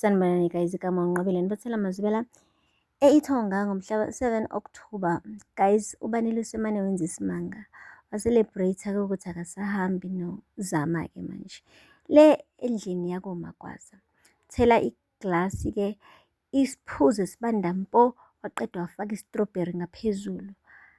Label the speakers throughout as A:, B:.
A: Sanibonani guys, igama uNqobile Nibathela Mazibela e-Ithonga ngomhla 7 October. Guys, uBanele usemane wenza isimanga. Wa-celebrate-ke ukuthi akasahambi noZama-ke manje. Le endlini yakoMagwaza. Thela iglasi-ke isiphuzo esibanda mpo, waqeda wafaka i-strawberry ngaphezulu.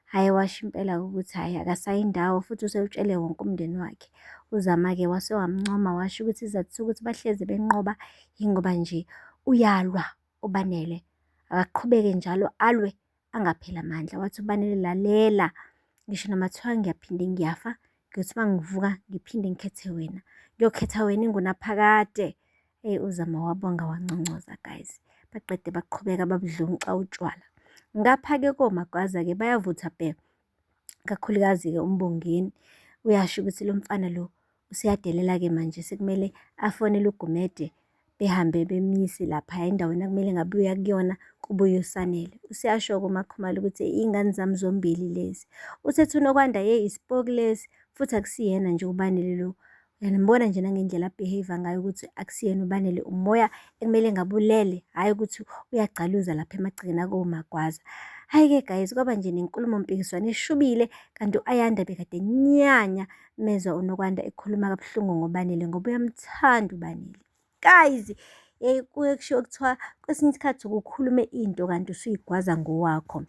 A: Hhayi washo impela-ke ukuthi hhayi akasayi ndawo futhi usewutshele wonke umndeni wakhe. UZama-ke wase wamncoma washo ukuthi isizathu sokuthi bahlezi benqoba yingoba nje uyalwa uBanele. Akaqhubeke njalo alwe angapheli amandla. Wathi uBanele lalela, ngisho noma kuthiwa ngiyaphinde ngiyafa, ngiyothi uma ngivuka ngiphinde ngikhethe wena. Ngiyokhetha wena ingunaphakade. Eyi uZama wabonga wanconcoza guys. Baqede baqhubeka babudlunca utshwala. Ngapha-ke koMagwaza-ke bayavutha bhe. Kakhulukazi-ke uMbongeni uyasho ukuthi lo mfana lo useyadelela-ke manje sekumele afonele uGumede behambe bemyise laphaya endaweni ekumele ngabe uya kuyona kubuye uSanele. Useyasho-ke uMaKhumalo ukuthi iy'ngane zami zombili lezi. Uthethe uNokwanda yeyi isipoki lesi futhi akusiyena nje uBanele lo. Uyanibona nje nangendlela a-behave-a ngayo ukuthi akusiyena uBanele umoya ekumele ngabe ulele, hhayi ukuthi uyagcaluza lapha emagcekeni akoMagwaza. Hhayi-ke guys, kwaba nje nenkulumo mpikiswano eshubile kanti u-Ayanda bekade enyanya mezwa uNokwanda ekhuluma kabuhlungu ngoBanele ngoba uyamthanda uBanele. Guys, hey kuye kushiwo kuthiwa kwesinye isikhathi ukukhulume into kanti usuyigwaza ngowakho.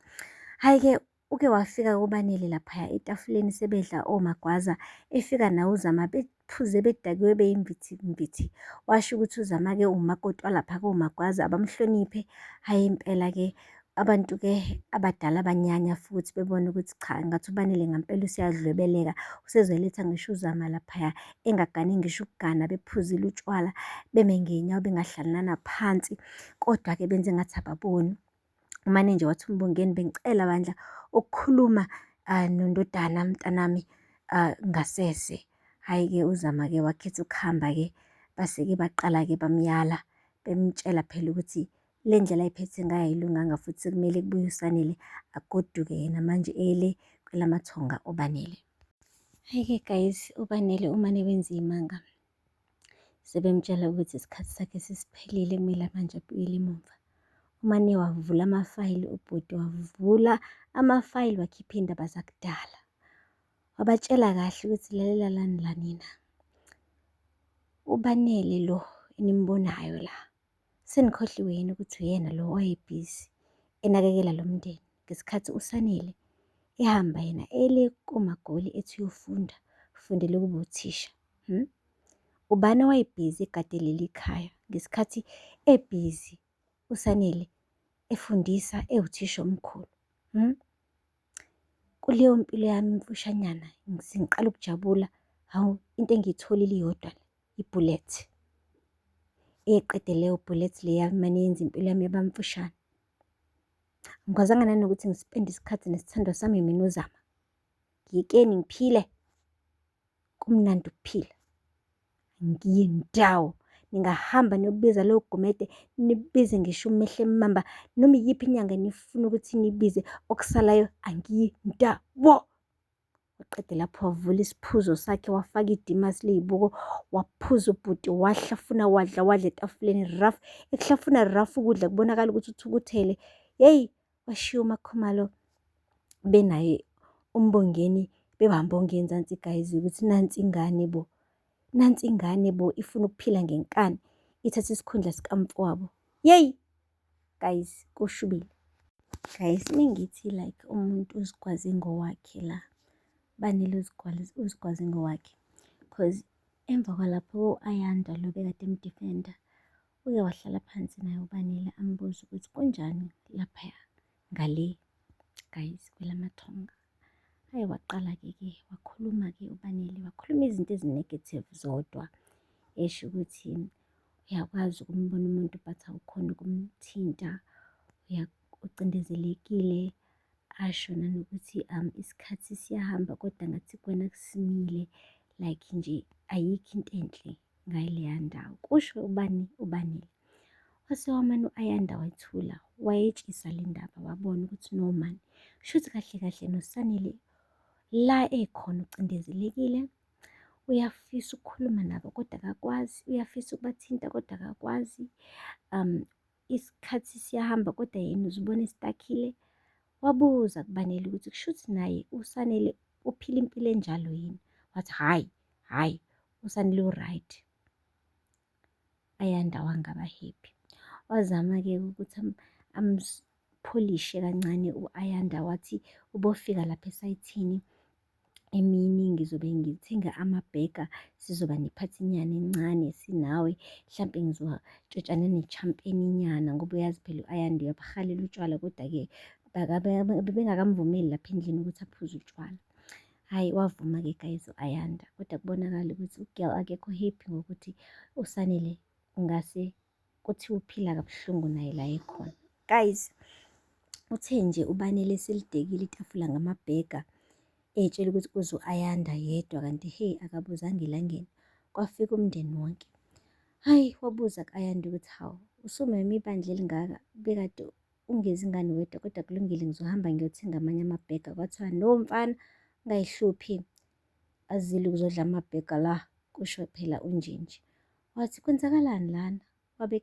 A: Hhayi-ke uke wafika kuBanele laphaya etafuleni sebedla oMagwaza, efika nawe uZama bephuze bedakiwe beyimvithi mvithi. Washo ukuthi uZama-ke umakoti walapha koMagwaza abamhloniphe. Hhayi impela-ke abantu-ke abadala banyanya futhi bebona ukuthi cha ngathi uBanele ngampela useyadlwebeleka, usezoletha ngisho uZama laphaya engagani ngisho ukugana bephuzile utshwala, beme ngey'nyawo bengahlali nanaphansi kodwa-ke benze ngathi ababoni. Umane nje wathi uMbongeni bengicela bandla ukukhuluma nondodana mntanami ngasese. Hhayi-ke uZama-ke wakhetha ukuhamba-ke base-ke baqala-ke bamyala bemtshela phela ukuthi le ndlela ayiphethe ngayo ayilunganga futhi sekumele kubuye uSanele agoduke yena manje ele kwelamathonga uBanele. Hhayi-ke guys, uBanele umane wenza iy'manga. Sebemtshela ukuthi isikhathi sakhe sesiphelile kumele manje abuyele emumva. Umane wavula amafayili ubhuti wavula amafayili wakhipha iy'ndaba zakudala. Wabatshela kahle ukuthi lalela lani la nina. UBanele lo enimbonayo la, senikhohliwe yini ukuthi uyena lo owayebhizi enakekela lo mndeni ngesikhathi uSanele ehamba yena ele koMagoli ethi uyofunda, ufundele ukuba uthisha. Hmm? Ubani owayebhizi egade leli khaya ngesikhathi ebhizi uSanele efundisa ewuthisha omkhulu? Hmm? Kuleyo mpilo yami imfushanyana sengiqala ukujabula, hawu into engiyitholile iyodwa le, i-bullet. Eqede leyo bullet leya mane yenza impilo yami yaba mfushane. Angikwazanga nanokuthi ngispende isikhathi nesithandwa sami mina uZama. Ngiyekeni ngiphile. Kumnandi ukuphila. Angiyi ndawo. Ningahamba niyobiza lowo Gumede, nibize ngisho uMehle Mamba, noma iyiphi inyanga enifuna ukuthi niyibize, okusalayo angiyi ndawo. Waqeda lapho wavula isiphuzo sakhe wafaka idimasi ley'buko, waphuza ubhuti wahlafuna wadla wadla etafuleni rough. Ekuhlafuna rough ukudla kubonakala ukuthi uthukuthele. Yeyi washiya uMaKhumalo benaye uMbongeni bebambe ongenzansi guys ukuthi nansi ingane bo. Nansi ingane bo ifuna ukuphila ngenkani ithathe isikhundla sikamfowabo. Yeyi guys kushubile. Guys mengithi like umuntu uzigwaze ngowakhe la, Banele uzigwaze ngowakhe cause emva kwalapho u-Ayanda lo bekade emdifenda uke wahlala phansi naye uBanele ambuze ukuthi kunjani laphaya ngale guys kwelamathonga. Hhayi waqala-ke ke wakhuluma-ke uBanele wakhuluma izinto ezi-negative zodwa esho ukuthi uyakwazi ukumbona umuntu but awukhoni ukumthinta, ucindezelekile. Asho nanokuthi isikhathi siyahamba kodwa ngathi kuwena kusimile like nje ayikho into enhle ngaleya ndawo, kusho ubani uBanele. Wase wamane u-Ayanda wathula, wayetshisa le ndaba wabona ukuthi no man, shuthi kahle kahle noSanele la ekhona ucindezelekile, uyafisa ukukhuluma nabo kodwa akakwazi, uyafisa ukubathinta kodwa akakwazi. Isikhathi siyahamba kodwa yena uzibona e-stuck-ile. Wabuza kuBanele ukuthi kushuthi naye uSanele uphila impilo enjalo yini? Wathi hhayi, hhayi, uSanele u-right. Ayanda wangaba happy. Wazama-ke ukuthi ampholishe kancane u-Ayanda wathi ubofika lapha esayithini emini ngizobe ngithenga amabhega sizoba nephathinyana encane sinawe mhlampe ngizotshontsha nane-champagne-nyana ngoba uyazi phela u-Ayanda uyabuhalela utshwala kodwa-ke bebengakamvumeli lapha endlini ukuthi aphuze utshwala. Hhayi wavuma-ke guys u-Ayanda kodwa kubonakala ukuthi u-girl akekho happy ngokuthi uSanele ngase kuthiwa uphila kabuhlungu naye la ekhona. Guys, uthe nje uBanele selidekile itafula ngamabhega ey'tshela ukuthi kuze u-Ayanda yedwa kanti hey akabuzanga elangeni kwafika umndeni wonke. Hhayi wabuza ku-Ayanda ukuthi hawu usumeme ibandla elingaka bekade ungezi ngani wedwa kodwa kulungile ngizohamba ngiyothenga amanye amabhega. Kwathiwa no mfana ungayihluphi azile ukuzodla amabhega la kusho phela uNjinji. Wathi kwenzakalani lana? Wabe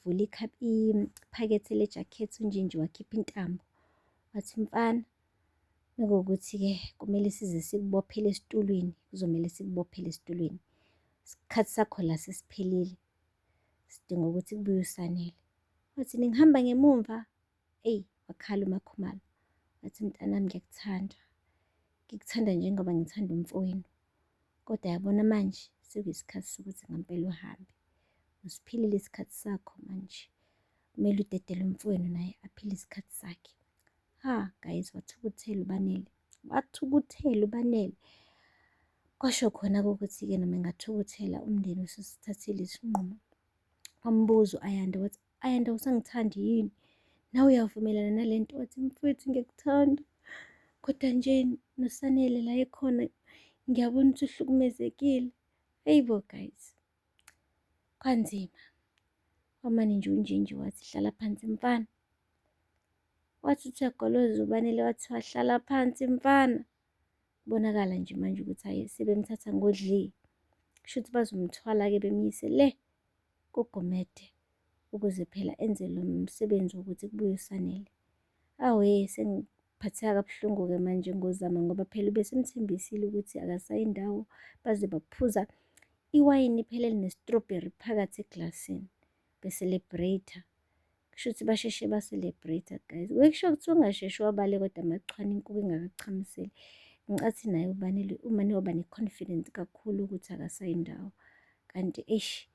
A: vula iphakethe lejakhethi uNjinji wakhipha intambo. Wathi mfana mekuwukuthi-ke kumele size sikubophele esitulwini kuzomele sikubophele esitulwini. Isikhathi sakho la sesiphelile sidinga ukuthi kubuye uSanele. Wathi ningihamba ngemumva. Eyi wakhala uMakhumalo. Wathi mntanami ngiyakuthanda. Ngikuthanda njengoba ngithanda umfowenu. Kodwa yabona manje sekuyisikhathi sokuthi ngampela uhambe. Usiphilile isikhathi sakho manje. Kumele udedele umfowenu naye aphile isikhathi sakhe. Ha guys wathukuthela uBanele. Wathukuthela uBanele. Kwasho khona ukuthi-ke noma engathukuthela umndeni ususithathile isinqumo. Wambuza u-Ayanda wathi, Ayanda usangithandi yini? Nawe uyavumelana nale nto? Wathi, mfowethu ngiyakuthanda kodwa nje noSanele la ekhona ngiyabona ukuthi uhlukumezekile. Eyi bo guys, kwanzima. Wamane nje uNjinji wathi, hlala phansi mfana. Wathi uthi uyagoloza uBanele wathi wahlala phansi mfana. Kubonakala nje manje ukuthi hhayi sebemthatha ngodli. Kusho ukuthi bazomthwala-ke bemyise le kuGumede ukuze phela enze lo msebenzi wokuthi kubuye uSanele. Awe sengiphatheka kabuhlungu-ke manje ngoZama ngoba phela ubesemthembisile ukuthi akasayi ndawo baze baphuza iwayini phela eline-strawberry phakathi eglasini be-celebrate-a. Kusho ukuthi basheshe ba-celebrate guys. Wekusho kuthiwa ungasheshi wabale kodwa amachwane inkuku ingakachamiseli. Ngicathi naye uBanele umane waba ne-confidence kakhulu ukuthi akasayi ndawo. Kanti eish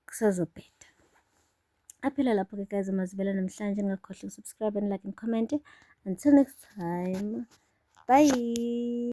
A: kusazobheda. Aphela lapho-ke guys amazibela namhlanje ningakhohlwa ukusubscribe and like and comment. Until next time. Bye.